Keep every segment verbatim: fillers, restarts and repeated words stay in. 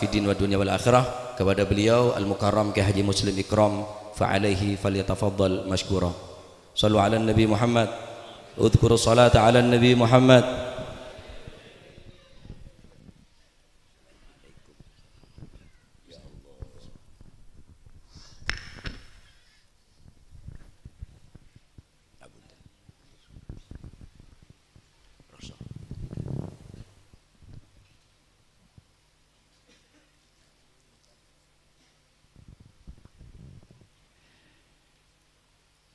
Fiddin wa dunya wal akhirah, kepada beliau Al-Mukarram Kiai Haji Muslim Ikram, fa alaihi falyatafaddal masykura. Sallu ala Nabi Muhammad. Udzkuru salata ala Nabi Muhammad.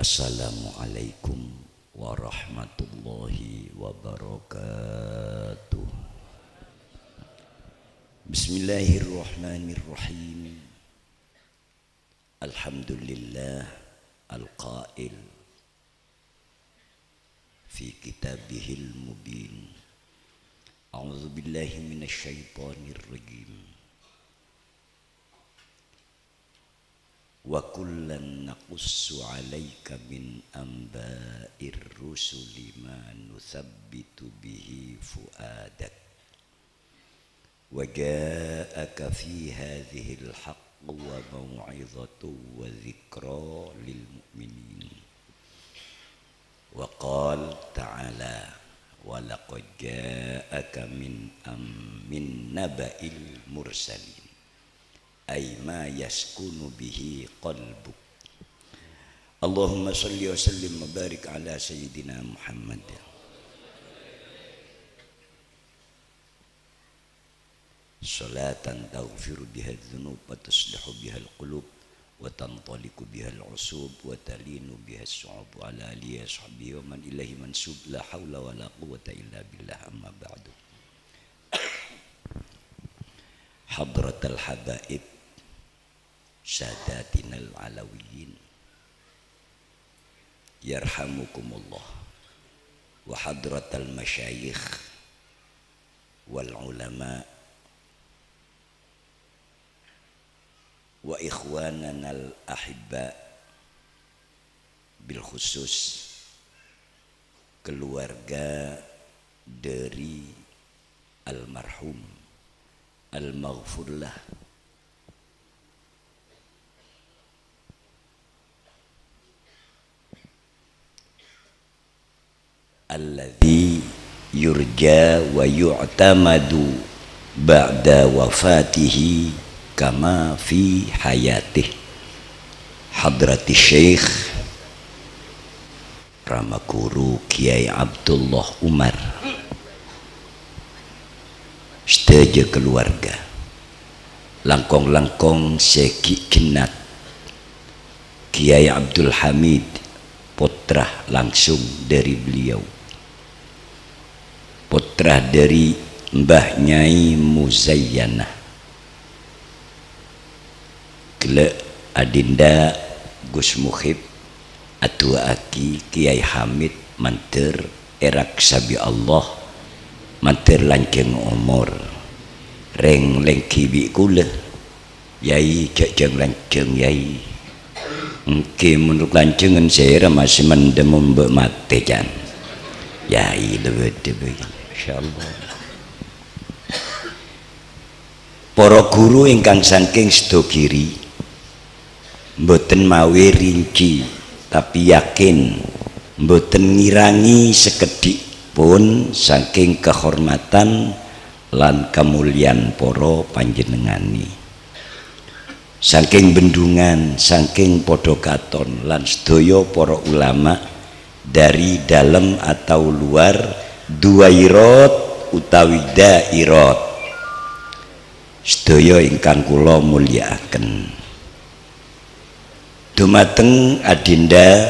Assalamualaikum warahmatullahi wabarakatuh. Bismillahirrahmanirrahim. Alhamdulillah, al-qail fi kitabihil mubin. A'udzubillahi minasyaitonirrajim. Wa kullan naqussu 'alaika min anba'ir rusuli ma nusabbitu bihi fu'adak. Wa ja'aka fi hadzihil haqqu wa mau'izatu wa dzikra lil mu'minin. Wa qala ta'ala, "Wa laqad ja'aka min am-, min naba'il mursalin, ay ma yaskunu bihi qalbuk." Allahumma shalli wa sallim wa barik ala Sayyidina Muhammad. Salatan taghfiru biha dzunub wa tuslihu bihal qulub wa tantaliqu bihal usub wa talinu bihas su'ub, wa ala alihi wa sahbihi wa man ilaihi mansub. La haula wa la quwwata illa billah, amma ba'du. Hadratal habaib, sadatinal alawiyyin, yarhamukumullah, wa hadratal masyayikh wal ulama, wa ikhwananal ahibba, bil khusus keluarga dari almarhum, almaghfurlah, alladzi yurja wa yu'tamadu ba'da wafatihi kama fi hayatih, hadrati Syekh Rama Guru Kiai Abdullah Umar, sadhâjâ keluarga, langkong-langkong sè ghi' gennat, Kiai Abdul Hamid, pottra langsung dari beliau, pottra dari Mbah Nyai Muzayyanah. Ghellâ' adinda Gus Muhib adu'aaghi Kiai Hamid mandhâr èraksa bi' Allah, mandhâr lanjhâng omor. Rèng lèngghi bi' kaulâ, Yai, jhâ' jhâng-lanjhâng, Yai. Èngghi, mon lanjhângan sèra masih mendem omba' matè, can. Yai, lèbâdhâ bhâi, insyaallah. Para guru ingkang saking Sedogiri, mboten mawi rinci, tapi yakin mboten ngirangi sakedhik pon saking kahormatan lan kamulyan para panjenengane. Saking Bendungan, saking padha katon, lan sedaya para ulama dari dalem atau luar, duwairat utawi dairat. Sedaya ingkang kula mulyaaken. Dumateng adinda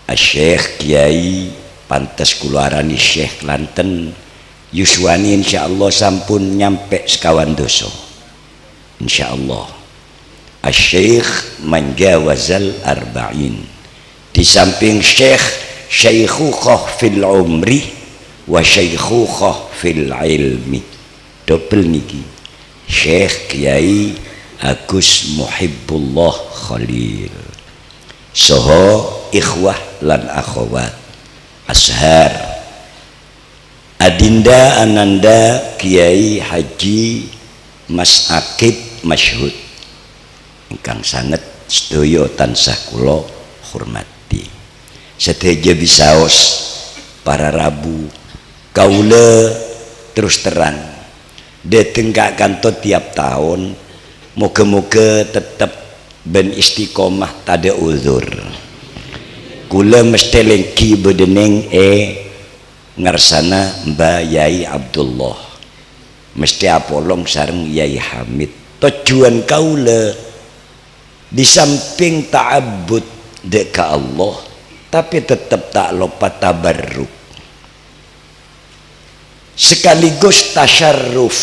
Asy-Syekh Kiai, pantes kula arani Syekh Lanten, yuswane insyaallah sampun nyampe sekawan doso. Insyaallah. Asy-Syekh manjawazal arba'in. Di samping Syekh, syaikhukhah fil umri wa syaikhukhah fil ilmi. Dobel niki. Syekh Kiai Agus Muhibbullah Khalil. Saha ikhwah lan akhwat. Azhar. Adinda Ananda Kyai Haji Mas Akib Masyhud, ingkang sanget sadaya tansah kula hormati. Sadhâjâ bisaos para rabu, kaulâ terus terang dâteng ka kanto tiap taon, moghâ-moghâ tettep bân istiqomah tadâ' udzur. Kaulâ mesthè lèngghi bâdâ neng è ngarsana Mbah Yai Abdullah. Mesthè apolong sareng Yai Hamid. Tojjhuwân kaulâ, di samping ta'abbud dâ' ka Allah, tapè tettep ta' loppa tabarruk. Sekaligus tasyarruf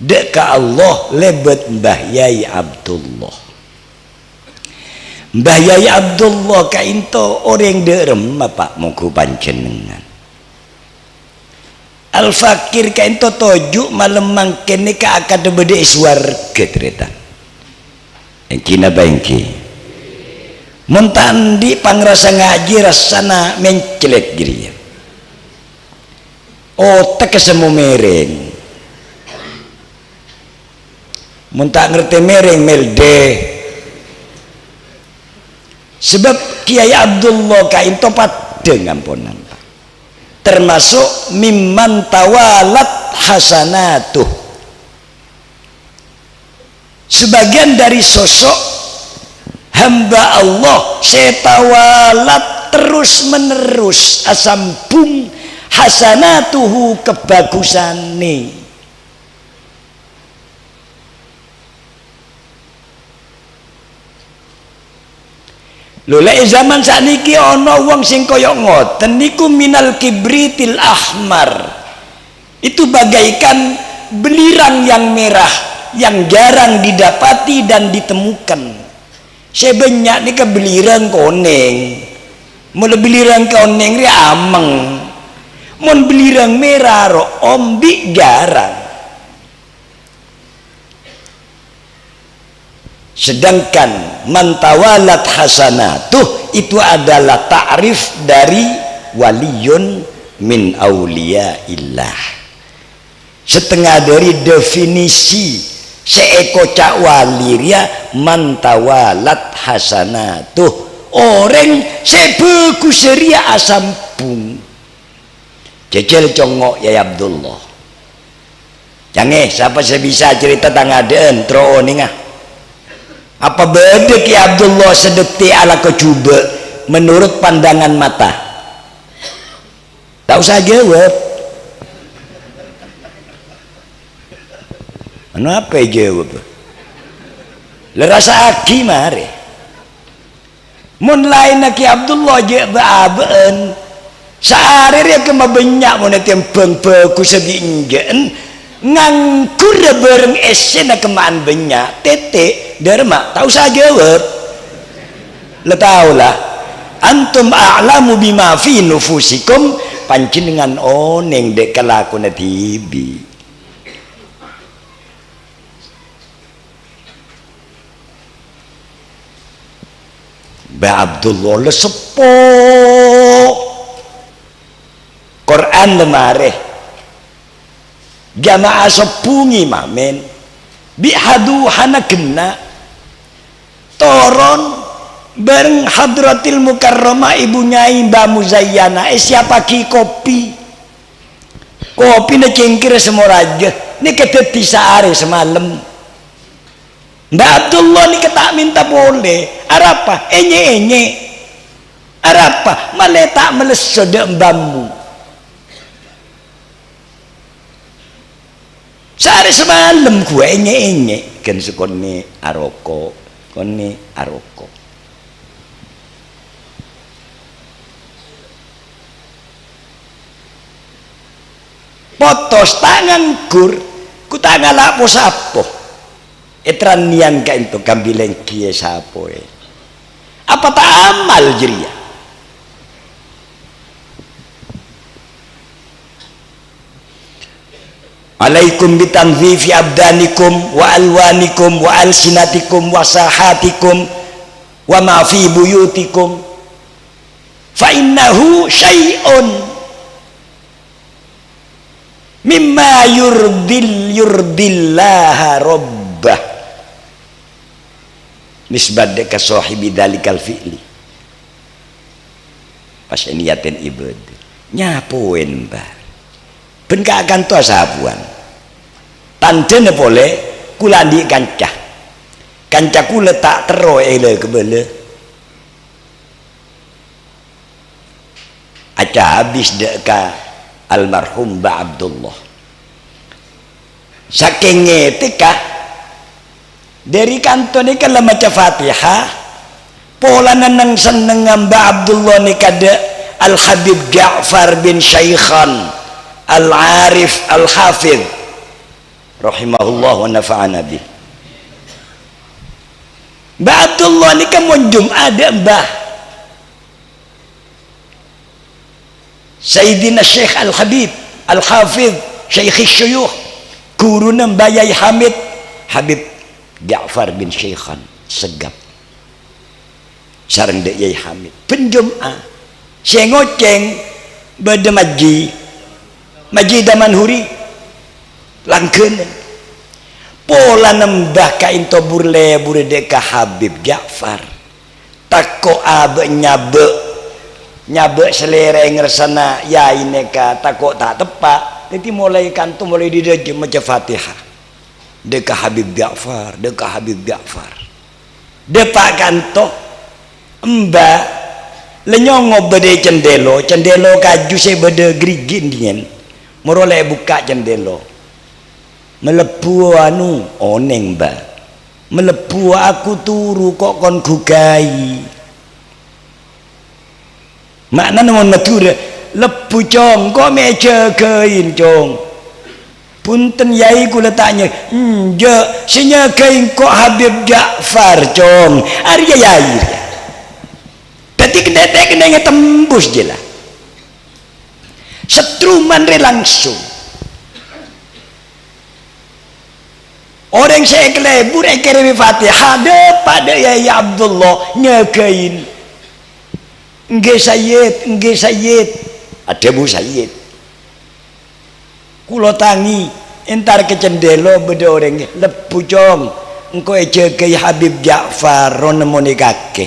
dâ' ka Allah lèbât Mbah Yai Abdullah. Mbah Yai Abdullah ka'ènto orèng dâ' remma, Pak, mongghu panjhennengngan. Al-Fakir ka'ènto toju' malem mangkèn nèka akadhâ bâdâ è sowarghâ, tarètan. Èngghi napa èngghi? Mon ta' andi' pangrasa ngajhi rassana menclèt jârèya. Otak semmo mèrèng. Mon ta' ngartè mèrèng, mèldè. Sabâb Kyai Abdullah ka'ènto paddhâng amponan, Pak. Termasuk mimman tawalat hasanatuh. Sebagian dari sosok hamba Allah sè tawalat terus-menerus asambung hasanatuhu, kebagusane. Lho, lè' è zaman saknèkè ana wong sè koyo ngoten niku minal kibritil ahmar. Itu bagaikan belirang yang merah yang jarang didapati dan ditemukan. Sè bânnya' nèka belirang konèng. Mon belirang konèng rè ameng. Mon belirang mèra ro ombi' jarang. Sedangkan man tawalat hasanatuh itu adalah ta'rif dari waliyun min auliyaillah. Setengah dari definisi sè èkoca' wali rèya man tawalat hasanatuh, orèng sè bhâghus rèya asambung. Jhâjhâl congngo' Yai Abdullah. Cangè, sapa sè bisa carèta tang adâ'ân, terro onènga. Apa bâdâ Kè Abdullah sè dhâddhi alako jhubâ' menurut pandangan mata? Ta' osa jâwâb. Anu apa èjâwâb? Lè, rassa'aghi marè. Mon laènna Kè Abdullah jhâ' bâ-abâ'ân, saarè rèya kemma bânnya' mon ètembhâng bhâghussa bi' enjâ'en, nganggur bhâreng èssèna kemma'an bânnya', tètè', dâremma, ta' osa jâwâb. La tao la, antum a'lamu bima fi nufusikum, panjhennengngan onèng dâ' kalakona dhibi'. Mbah Abdullah la seppo. Quran la marè. Jamaah sebbhungi mamen. Bi' haduhana ghenna'. Toron bhâreng Hadratil Mukarramah Ibu Nyai Mbah Muzayyana, èsiapaghi kopi. Kopina cèngkèrra sè morajâ, nèka dhâddhi saarè samalem. Mbah Abdullah nèka ta' mènta polè. Arapa? Ènyè'-ènyè'. Arapa? Malè ta' malesso dâ' mbammu. Saarè samalem ghuwâ ènyè'-ènyè', ghân sakonè' aroko', konè' aroko'. Potos ta' nganggur, ghu ta' ngala' po-sapo. Ètrannèyan ka'ènto kambilèng kèya sapoè. Apa ta' amal jârèya? Alaikum bitanzifi abdanikum wa alwanikum wa alsinatikum wa sahatikum wa ma fi buyutikum. Fa innahu syai'un Mimma yurdil, yurdillaha rabbah. Nisbat dâ' ka sahibi dzalikal fi'li. Pas èniyatè ibâdâ. Nyapoè, Mbah. Bân ka-, kanto asabuwân. Tandhâna polè, kaulâ andi' kanca. Kanca kaulâ ta' terro èlâ-kabâlâ. Aca abis dâ' ka almarhum Mbah Abdullah. Sakèng ngètèka, dâri kanto nèka la maca Fatihah, polana neng-sennengnga Mbah Abdullah nèka dâ' Al-Habib Ja'far bin Syaikhan Al-Arif Al-Hafidh, rahimahullah wa nafa'ana bih. Mbah Abdullah nèka mon Jum'ah dâ' Mbah Sayyidina Syekh Al-Habib Al-Hafidh Syekh Syuyukh, ghuruna Mbah Yai Hamid, Habib Ja'far bin Syaikhan Segap. Sareng dâ' Yai Hamid. Bân Jum'ah, sè ngocèng bâdâ Majji, Majji Damanhuri, langghânan. Polana Mbah ka'ènto bur-lèburrâ dâ' ka Habib Ja'far. Tako' abâ' nyabâ', nyabâ' salèrana ngarsana yai nèka tako' ta' teppa'. Dâddhi molaè kanto molaè dâri dâjâ maca Fatihah. Dâ' ka Habib Ja'far, dâ' ka Habib Ja'far. Dâpa' kanto, Mbah, la nyongo' bâdâ è candhâlâ, candhâlâ kaju sè bâdâ gherighi' dingèn. Moro la èbukka' candhâlâ. Malebbhu anu, onèng, Mbah. Malebbhu aku turu kok kon ghughâi. Ma'nana mon Madhurâ, "Lebbhu, Cong, engko' mè' èjâgâi, Cong." "Bhunten, Yai, kaulâ ta' nya-," "Enjâ', sè nyagâi engko' Habib Ja'far, Cong." Arèya Yai rèya. Dâddhi kennèng-kennèng ètembus jâ la. Setruman rè langsung. Orèng sè èkalèbur èkèrèmè Fatihah, dâpa' dâ' Yai Abdullah nyagâi. "Èngghi, Sayyid, èngghi, Sayyid." Adhâbu Sayyid. Kaulâ tangè, entar ka candhâlâ bâdâ orèng, "Lebbhu, Cong, engko' èjâgâi Habib Ja'far, rowa nemmonè kakè."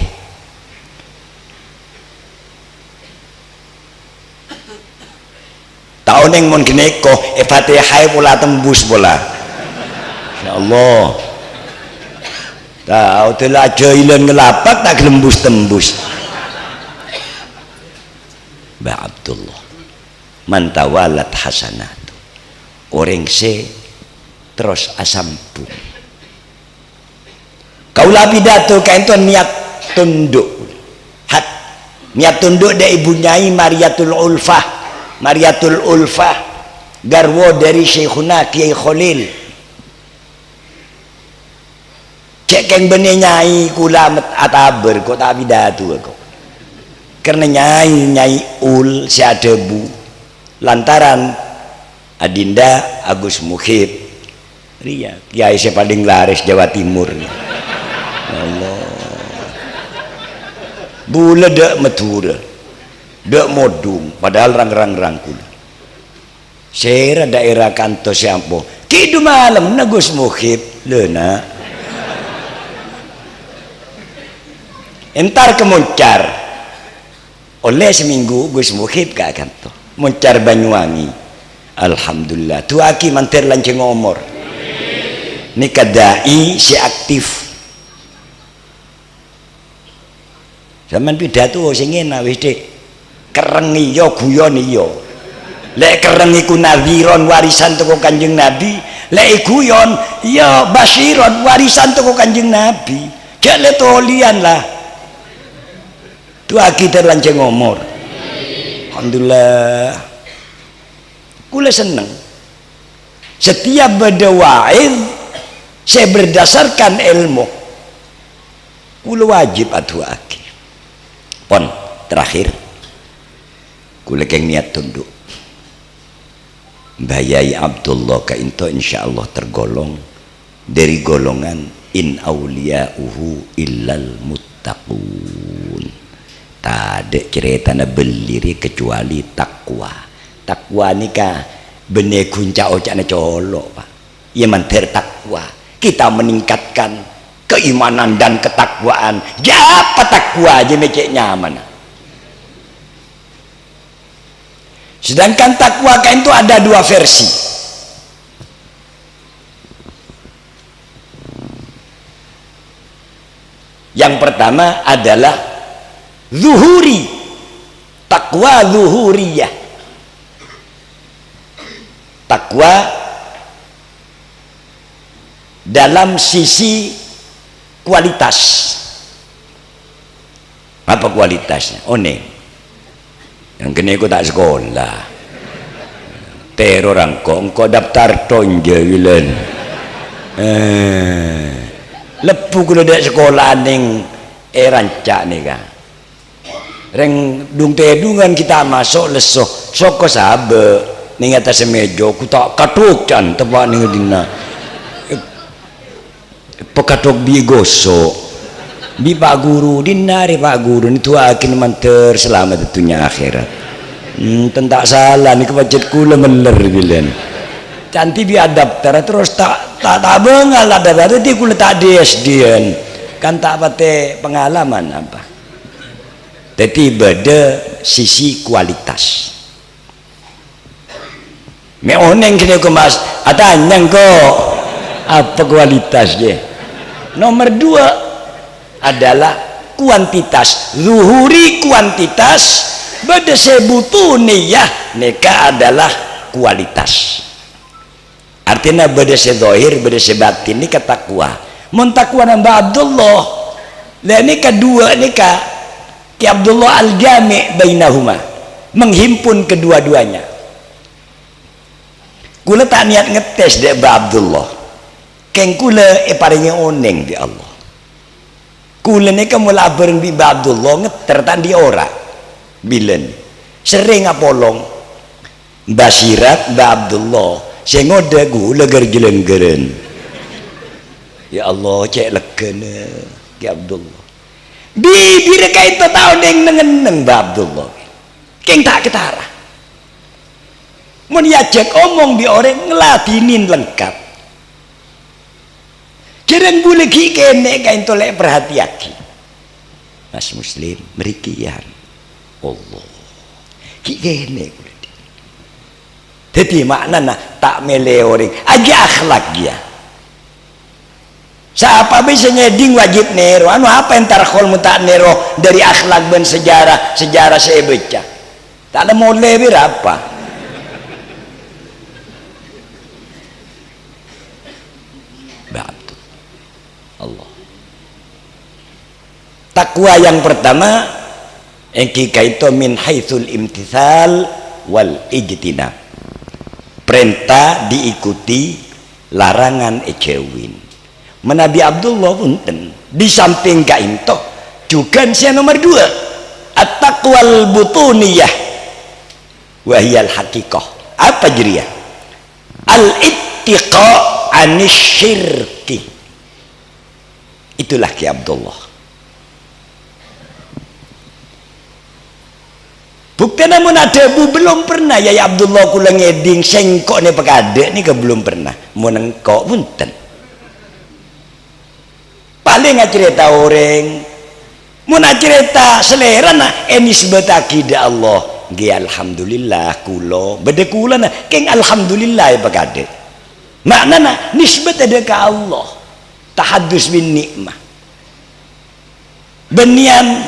Ta' onèng mon ghânèka, è Fatihah pola tembus pola. Ya Allah. Tao, dâla ajâilan ngalapak ta' ghellem bus-tembus. Mbah Abdullah. "Man tawalat hasanatu." Orèng sè terros asambung. Kaulâ apidato kaènto niyat tondhu'. Hat. Niyat tondhu' dâ' Ibu Nyai Mariyatul Ulfah. Mariyatul Ulfah, garwa dâri Syaikhuna Kèyaè Kholil. Cè' kèng bânnè nyai kaulâ met-, atabâr, ko' ta' apidato, ko'. Karna nyai, Nyai Ul sè adhâbu, lantaran Adinda Agus Mukhib, rèya, kèyaè sè palèng larès Jawa Timur. Ya Allah. Bulâ dâ' Madhurâ, dâ' Modung, padahal rang-rang rangkul. Sèra daèra kanto sè ampo. Kèdhu malemma Gus Mukhib, lho, Na'. Entar ka Moncar. Ollè samènggu Gus Mukhib ka kanto. Moncar Banyuwangi. Alhamdulillah. Du'aaghi mandhâr lanjhâng omor. Nèka da'i sè aktif. Sampèyan pidato sè ngèna wis, Dik. Kerrèng iyâ, guyon iyâ. Lè' kerrèng iku nadhiron warisan toko Kanjeng Nabi, lè' guyon, iyâ, basyiron warisan toko Kanjeng Nabi. Jhâ' lè-tolèyan la. Du'aaghi ter lanjhâng omor. Alhamdulillah. Kaulâ senneng. Setiap bâdâ wa'iz sè berdasarkan èlmo, kaulâ wajib adu'aaghi. Pon, terakhir, kaulâ kèng niyat tondhu'. Mbah Yai Abdullah ka'ènto insyaallah tergolong dâri golongan "In auliya'uhu illal muttaqun." Tadâ' carètana bellirè kecuali takwa. Takwa nèka Bânnè ghun ca'-oca'na colo', Pak. Iyâ mandhâr takwa. Kita meningkatkan keimanan dan ketakwaan. Jhâ' apa takwa jhâ' mè' cè' nyamana. Sedangkan takwa kaènto ada dua versi. Yang pertama adalah zuhuri, takwa zuhuriyah. Takwa dalam sisi kualitas. Apa kualitasnya? Onèng. Yang kene ku ta' sekolah. Teror engko', engko' daftar tonja bilen. Eh, lebbu kula dek sekolah ning e rancak nika. Reng dung-tedungan kita masuk lesso, soko sabe ning atas meja, ku ta' kathok can tepak ning dina. Pekathok bi' goso'. Bi' Pak Guru, dinna' rè Pak Guru, du'aaghi mandhâr salamet è dunnya akhèrat. Hmm, ten ta' sala, nèko pajhât kaulâ mèller bilân. Canti bi' adaptar, terros ta', ta', ta' bângal adaptar, dhâddhi kaulâ ta' di-S D-an. Kan ta' patè pengalaman apa. Dhâddhi bâdâ sisi kualitas. Mè' onèng ghânèka, Mas. Atanya engko'. Apa kualitas, jè? Nomor dua adalah kuantitas. Zuhuri kuantitas, bâdâ sè butuniyah, nèka adalah kualitas. Artèna bâdâ sè zahir, bâdâ sè batin, nèka takwa. Mon takwana Mbah Abdullah, la nèka dua nèka, Ki Abdullah al-jami' bainahuma, menghimpun kedua-duanya. Kaulâ ta' niat ngetes dek Mbah Abdullah. Keng kaulâ èparèngè onèng bi' Allah. Kaulâ nèka mola abhâreng bi' Mbah Abdullah ngetter ta' andi' ora. Bilân. Serrèng apolong. Mbah Sirat, Mbah Abdullah. Sè ngodâ kaulâ ghâr-jhâlângghârân. Ya Allah, cè' leggâna, Ki Abdullah. Bibirra kaènto ta' onèng neng-enneng, Mbah Abdullah. Keng ta' ketara. Mon èajhâk omong bi' orèng, ngladhinin lengkap. Jhârâng bulâ ghi' kènè' kaènto lè' parhatèyaghi. Mas Muslim, mriki, ya. Allah. Ghi' kènè' kaulâ. Dhâddhi ma'nana ta' mèlè orèng. Ajâ akhlak, ya. Sapa bhâi sè ngèdhing wajib nèro. Anu apa entar khol mon ta' nèro dhâri akhlak bân sejarah, sejarah sè èbâca? Ta' la molè bi' rapa? Ba'du. Allah. Takwa yang pertama, èngghi kaènto min haitsul imtitsal wal ijtinab. Perintah diikuti, larangan èjhâuwin. Manabi Abdullah bhunten, di samping kaènto, jhughân sè nomer dua, at-taqwal butuniyah, wa hiyal haqiqah. Apa jârèya? Al-ittiqa anis syirki. Itulah Ki Abdullah. Buktèna mon adhâbu, "Belum pernah, Yai Abdullah, kaulâ ngèdhing sèngko' nè pakadâ' nèka belum pernah." Mon engko', bhunten. Palèng acarèta orèng. Mon acarèta salèrana, ènisbataghi dâ' Allah. Ngghi, alhamdulillah, kaulâ. Bâdâ kaulâna, kèng alhamdulillah èpakadâ'. Ma'nana, nisbat dâ' ka Allah. Tahaddus bin ni'mah. Bânnèyan,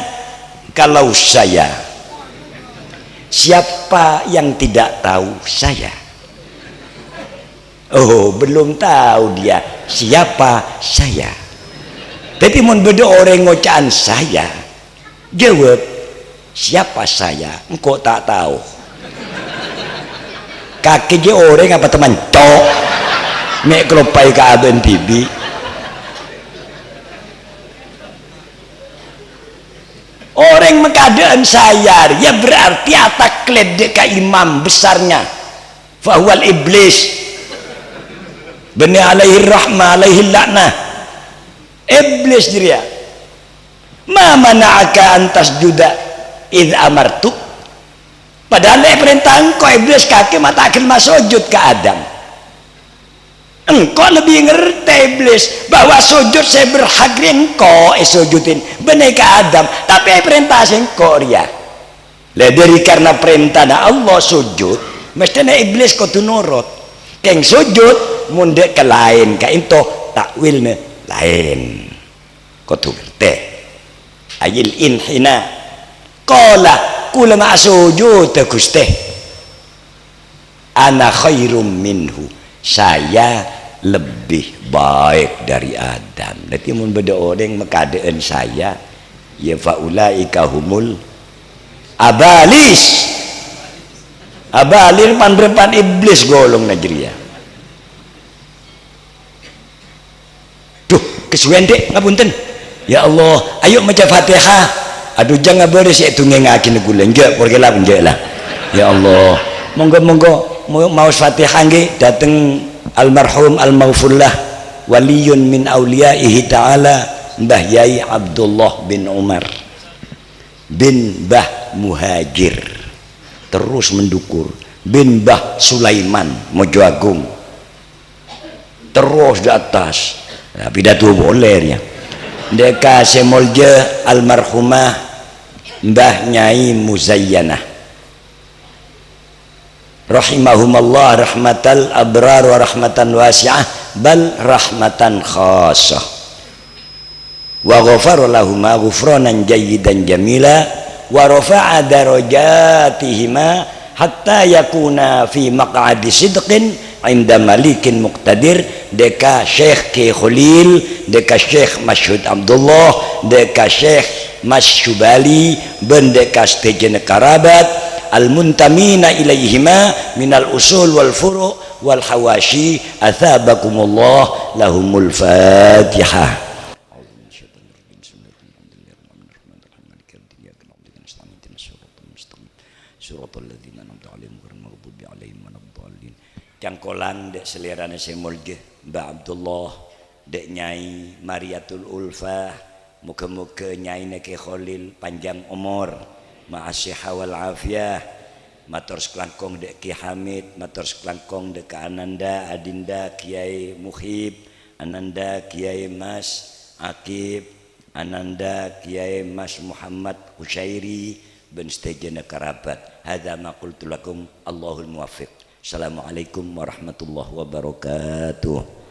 kalau saya, siapa yang tidak tahu saya? Oh, belum tahu dia siapa saya. Dhâddhi, mon bâdâ orèng ngoca'an saya, jawab, "Siapa saya? Engko' ta' tao." Kakè jâ' orèng apa teman, cok? Mè' kaloppaè ka abâ'na dhibi'. Orèng makadâ'ân saya, ya berarti ataklèt dâ' ka imam besarnya. Fahuwal iblis. Bânnè alaihi rahmah, alaihi la'nah. Iblis jârèya. "Ma mana'aka an tasjuda idz amartuk?" Padahal èparènta engko' Iblis kakè ma' ta' ghellem sojud ka Adam. Engko' lebbi ngartè Iblis bahwa sojud sè berhak rè engko' èsojudin, bânnè ka Adam, tapè èparènta sè engko' rèya. Lah, dhâri karna parèntana Allah sojud, mesthèna Iblis kodhu norot. Kèng sojud mon dâ' ka laèn, ka'ènto ta'wilna laèn. Kodhu ngartè. Ayil inhina. Qala, "Kaulâ ma' asojuda, Ghustè. Ana khairum minhu. Saya lebih baik dari Adam." Dhâddhi, mon bâdâ orèng makadâ'ân saya, ya, faulaika humul abalis. Abalis pan-repan Iblis golonganna jârèya. Duh, kesuwen, Dek, ngapunten. Ya Allah, ayo maca Fatihah. Aduh, jhâ' ngabârâ sè èdungngèngngaghi ghulâ. Enjâ', pokokna la, enjâ' la. Ya Allah. Monggo, monggo, mo-, maos Fatihah ngghi dhateng almarhum almaghfurlah, waliyun min auliya'ihi ta'ala, Mbah Yai Abdullah bin Umar bin Mbah Muhajir. Terus mendhukur. Bin Mbah Sulaiman, Mojoagung. Terros dâ' attas. Nah, pidato polè rèya. Dâ' ka sè moljâ almarhumah Mbah Nyai Muzayyanah. Rahimahumallah rahmatal abrar wa rahmatan wasi'ah, bal rahmatan khassah. Wa ghafara lahuma ghufranan jayyidan jamila, wa rafa'a darajatihima hatta yakuna fi maq'adi sidqin 'inda malikin muqtadir, dâ' ka Syekh Ki Kholil, dâ' ka Syekh Masyhud Abdullah, dâ' ka Syekh Mas Syubali, bân dâ' ka sadhâjâna karabat, al-muntamina ilaihima minal usul wal furu' wal hawashi, athabakumullah lahumul Fatihah. أعوذ بالله من الشيطان الرجيم. بسم الله الرحمن الرحيم. الحمد لله رب العالمين. الرحمن الرحيم. مالك يوم الدين. إياك نعبد وإياك نستعين. اهدنا الصراط المستقيم. صراط الذين أنعمت عليهم غير المغضوب عليهم ولا الضالين. Cangkolang dâ' salèrana sè moljâ, Mbah Abdullah, dâ' Nyai Mariyatul Ulfah, moghâ-moghâ Nyaina Kè Kholil panjhâng omor, ma'as sihha wal afiyah. Mator sakalangkong dâ' Kè Hamid, mator sakalangkong dâ' ka Ananda, Adinda, Kèyaè Muhib, Ananda, Kèyaè Mas Akib, Ananda, Kèyaè Mas Muhammad Kusyairi, bân sadhâjâna karabat. Hadza ma qultu lakum, Allahul muwaffiq. Assalamualaikum warahmatullahi wabarakatuh.